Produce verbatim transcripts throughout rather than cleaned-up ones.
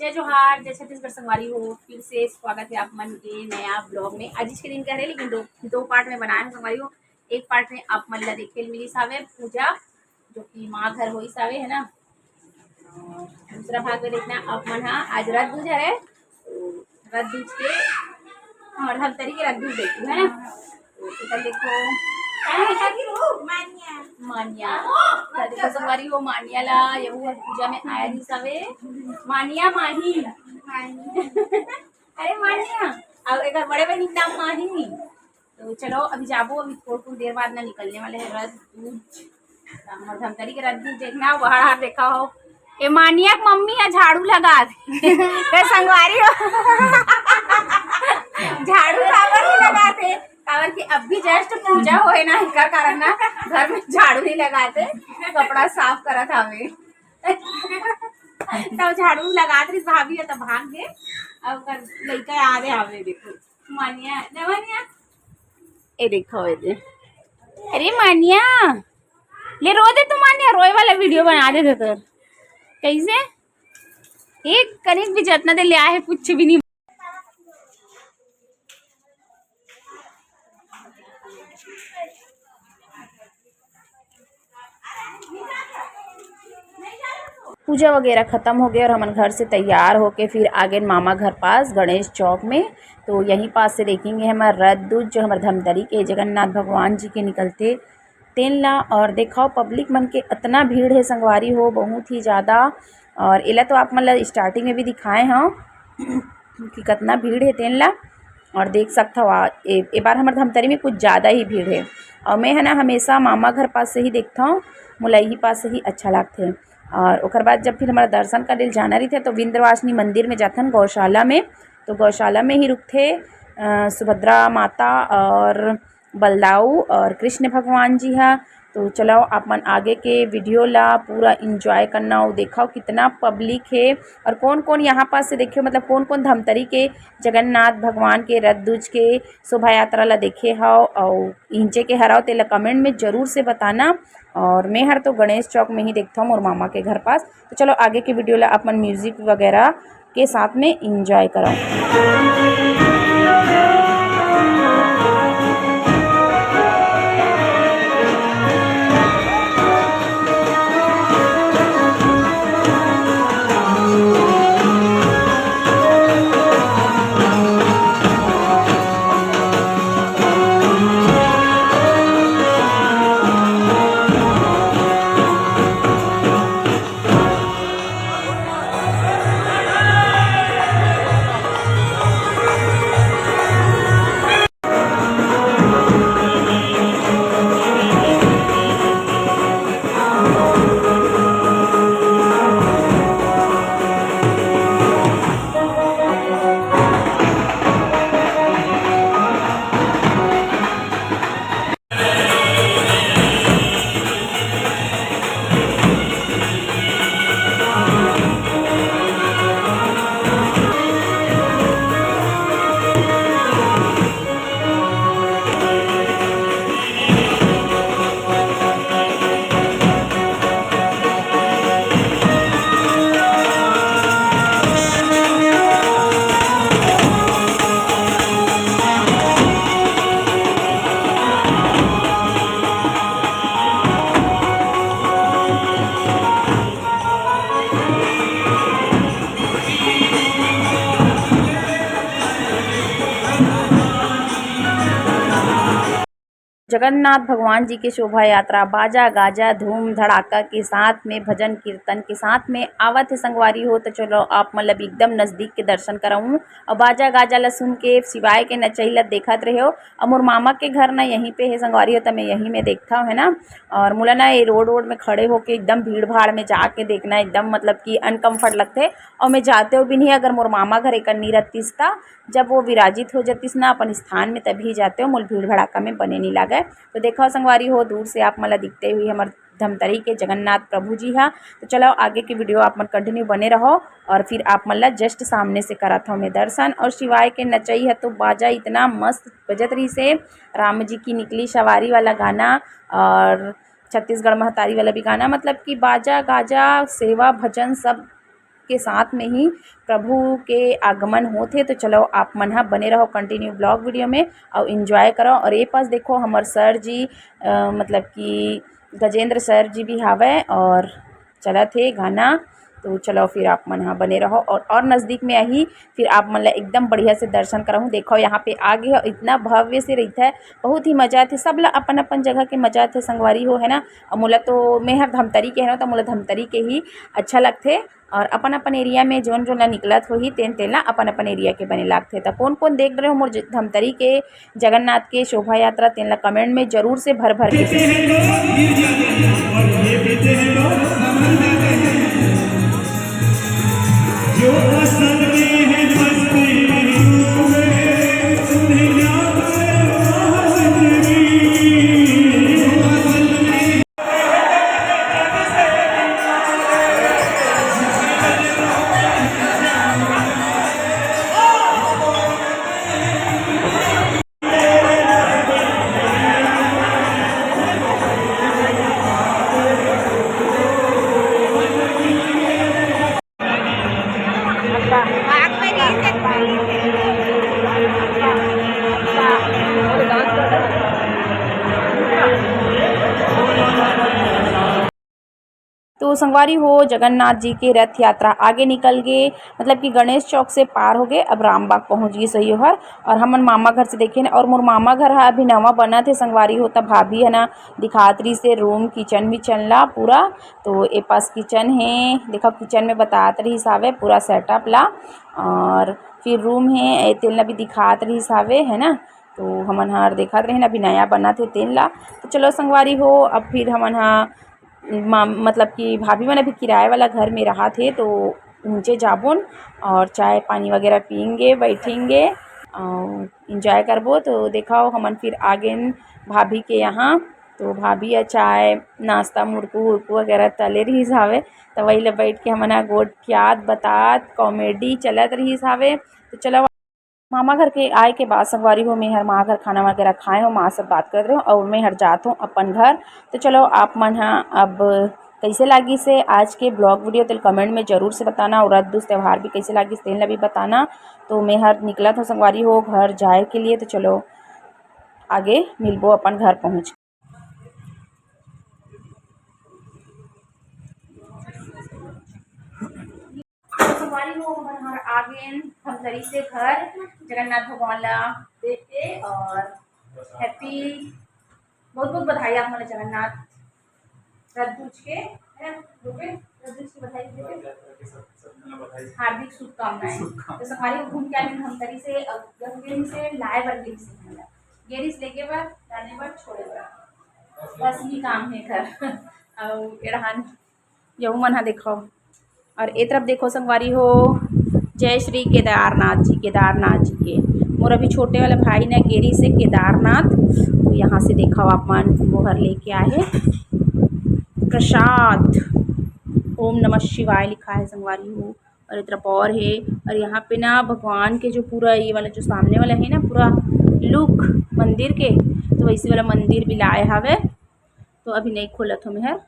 जय जोहार, जय छत्तीसगढ़ संगवारी हो, फिर से स्वागत है आप मन के नया ब्लॉग में। आज के दिन कह रहे, लेकिन दो, दो पार्ट में बनाए हैं संगवारी हो। एक पार्ट में आप मन ला देखे मिली सावे पूजा, जो कि माँ घर होई सावे, है ना। और दूसरा भाग में देखना आप मन हा, आज रथ दूज हरे, तो रथ दूज के, और धमतरी के रथ दूज देखू, है ना। तो एकर देखो, मानिया। मानिया। तो देखो संगवारी हो, मानिया ला यहू हर पूजा में आया रही सवे। मानिया माही। अरे मानिया, अब एकर बड़े बहनी के नाम माही। तो चलो अभी जाबो, अभी थोड़ी, थोड़ी देर बाद ना निकलने वाले हैं रथ दूज। हमर धमतरी के रद्दी देखना, बाहर हाथ देखा हो। ए मानिया के मम्मी ह झाड़ू लगात हे। ए संगवारी हो। झाड़ू काबर नहीं लगात हे? काबर कि अभी just पूजा होए ना, एकर कारण ना घर में झाड़ू नहीं लगात हे, कपड़ा साफ करत हवे। तब झाड़ू लगात रही भाभी ह, तब भाग गे। अब ओकर लइका आ रहे हवे, देखो। मानिया, ना मानिया? ए देखो, ए दे। अरे मानिया, ले रो दे तू मानिया, रोए वाला वीडियो बना दे दे तोर। कैसे? एक कनिक भी जतना दे ले आए है, कुछ भी नहीं। पूजा वगैरह खत्म हो गए और हमन घर से तैयार होके फिर आगे मामा घर पास गणेश चौक में। तो यहीं पास से देखेंगे हमर रथ दूज, जो हमर धमतरी के जगन्नाथ भगवान जी के निकलथे तेन ला। और देखो पब्लिक मन के अतना भीड़ है संगवारी हो, बहुत ही ज़्यादा। और एला तो आप मन ला स्टार्टिंग में भी दिखाए हव कि कतना भीड़ है तेन ला। और देख सकथव आ, ए, ए बार हमर धमतरी में कुछ ज़्यादा ही भीड़ है। और मैं है ना हमेशा मामा घर पास से ही देखथव, मोला यही पास से ही अच्छा लागथे। और ओकर बाद जब फिर हमारा दर्शन करे ल जाना रहिथे तो विंध्यवासिनी मंदिर में जाथन गौशाला में। तो गौशाला में ही रुकथे अ, सुभद्रा माता और बलदाऊ और कृष्ण भगवान जी हा। तो चलो आप मन आगे के वीडियो ला पूरा एंजॉय करना, और देखो कितना पब्लिक है और कौन कौन यहाँ पास से देखियो, मतलब कौन कौन धमतरी के जगन्नाथ भगवान के रथ दूज के शोभा यात्रा ला देखे हव और इंचे के हराव, तेला कमेंट में जरूर से बताना। और मैं हर तो गणेश चौक में ही देखता हूँ मोर मामा के घर पास। तो चलो आगे के वीडियो ला अपन म्यूजिक वगैरह के साथ में एंजॉय करो। जगन्नाथ भगवान जी के शोभा यात्रा बाजा गाजा धूम धड़ाका के साथ में, भजन कीर्तन के साथ में आवत हे संगवारी हो। तो चलो आप मतलब एकदम नजदीक के दर्शन कराऊं और बाजा गाजा ला सुन के शिवाय के नचई ला देखत रहो। और मोर मामा के घर ना यहीं पे है संगवारी हो, तो मैं यहीं में देखता हूँ, है ना। और मोला ना ये रोड वोड में खड़े होके एकदम भीड़ भाड़ में जाके देखना एकदम मतलब कि अनकम्फर्ट लगथे। और मैं जाते हो भी नहीं, अगर मोर मामा घर एकर नी रहतीस ता, जब वो विराजित हो जातीस ना अपन स्थान में, तभी जाते हो। मोल भीड़ भड़ाका में बने नहीं लागे। तो देखो संगवारी हो, दूर से आप मला दिखते हुए हमर धमतरी के जगन्नाथ प्रभु जी हा। तो चलो आगे के वीडियो आप मन कंटिन्यू बने रहो। और फिर आप मन ला जस्ट सामने से करात हूँ मैं दर्शन। और शिवाय के नचई है तो बाजा इतना मस्त बजत रही से, राम जी की निकली सवारी वाला गाना और छत्तीसगढ़ महतारी वाला भी गाना, मतलब कि बाजा गाजा सेवा भजन सब के साथ में ही प्रभु के आगमन होत हे। तो चलो, आप मन ह बने रहो continue vlog video में और enjoy करो। और ये पास देखो, हमर सर जी, अ, मतलब कि गजेंद्र सर जी भी हावय और चलत हे गाना। तो चलो, फिर आप मन ह बने रहो और, और नज़दीक में आही, फिर आप मन ला एकदम बढ़िया से दर्शन कराहूँ। देखो, यहाँ पे आगे हो, इतना भव्य से रहिथे, बहुत ही मजा आथे। सब ला अपन अपन जगह के मजा आथे संगवारी हो, है ना। और मोला तो, मैं हर धमतरी के हरव, तो मोला धमतरी के ही अच्छा लगथे। और अपन अपन एरिया में जोन जोन ला निकलत होही, तेन तेन ला अपन अपन एरिया के बने लागथे। त कोन कोन देख रहे हो मोर ज-, धमतरी के जगन्नाथ के शोभा यात्रा, तेन ला कमेंट में जरूर से भर भर के तो संगवारी हो, जगन्नाथ जी के रथ यात्रा आगे निकल गे, मतलब कि गणेश चौक से पार हो गे, अब रामबाग पहुँच गे सही हर। और हमन मामा घर से देखे न, और मोर मामा घर ह अभी नवा बनत हे संगवारी हो, त भाभी ह ना दिखात रहिस हे रूम किचन विचन ला पूरा। तो ए पास किचन हे, देखो किचन में बतात रहिस हावे पूरा सेटअप ला, और फिर रूम हे, ए तेन ला भी दिखात रहिस हावे, है ना। तो हमन हर देखत रहिन, अभी नया बनत हे तेन ला। तो चलो संगवारी हो, अब फिर हमन ह मा-, मतलब कि भाभी मन अभी किराए वाला घर में रहत हे, तो नीचे जाबोन और चाय पानी वगैरह पियेंगे, बैठेंगे और enjoy करबो। तो देखाओ, हमन फिर आ गेन भाभी के यहाँ। तो भाभी ह चाय, नाश्ता, मुरकू उरकू वगैरह तले रहिस हावे, तो वही ले बैठ के हमन ह गोठियात बतात comedy चलत रहिस हावे। तो चलो, मामा घर के आए के बाद संगवारी हो, मैं हर माँ घर खाना वगैरह खाए हो, माँ सब बात करत रहे हो और मैं हर जात हूँ अपन घर। तो चलो, आप मन ह अब कैसे लागिस हे आज के vlog video, तेल comment में जरूर से बताना, और रथ दूज त्यौहार भी कैसे लागिस, तेन ला भी बताना। तो मैं हर निकलत हूँ संगवारी हो घर जाए के लिए। तो चलो, आगे मिलबो अपन घर पहुँच। तो संगवारी हो, हमन हर आ गेन धमतरी से घर, जगन्नाथ भगवान ला देख के, और happy, बहुत बहुत बधाई आप मन ला जगन्नाथ रथ दूज के, है ना? बोलबे, रथ दूज की बधाई देबे। हार्दिक शुभकामनाएं। तो संगवारी हो, घूम के आ गेन धमतरी से, अब गेन से लाए बर गेन से, गेरिस लेके बर, लाने बर, छोड़े बर, बस ये काम है घर। और एड़हान यहू मन हा देखो, और ए तरफ देखो संगवारी हो, जय श्री केदारनाथ जी, केदारनाथ जी के। मोर अभी छोटे वाला भाई ना गेरी से केदारनाथ, तो यहाँ से देखो आप मन वो हर लेके आए हैं प्रसाद, ओम नमः शिवाय लिखा है संगवारी हो। और ए तरफ और है, और यहाँ पे ना भगवान के जो पूरा ये वाला जो सामने वाला है ना पूरा look मंदिर के, तो वैसे वाला मंदिर भी लाए हवे। तो अभी नहीं खोलत हो मेहर,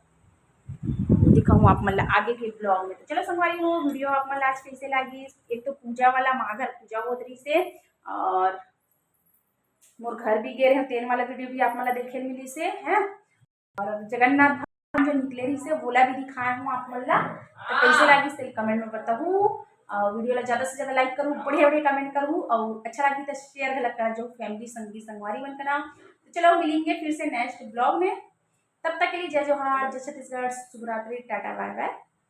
दिखाऊँ आप मन ला आगे के vlog में। तो चलो संगवारी हो, video आप मन ला आज कैसे लागिस? एक तो पूजा वाला, माँ घर पूजा होत रहिस हे, और मोर घर भी गे रहे, तेन वाला video भी आप मन ला देखे ल मिलिस हे, हैं? और जगन्नाथ धाम जो निकले रहिस हे, वोला भी दिखाए हूँ आप मन ला। तो कैसे लागिस, तेल comment में बताहू, और video ला ज्यादा से ज्यादा like करू, बढ़िया बढ़िया comment करू, और अच्छा लागी तो share घलक करा जो family संगी संगवारी मन करा। तो चलो मिलेंगे फिर से next vlog में, तब तक के लिए जय जोहार, जय छत्तीसगढ़, शुभ रात्रि, टाटा, bye bye।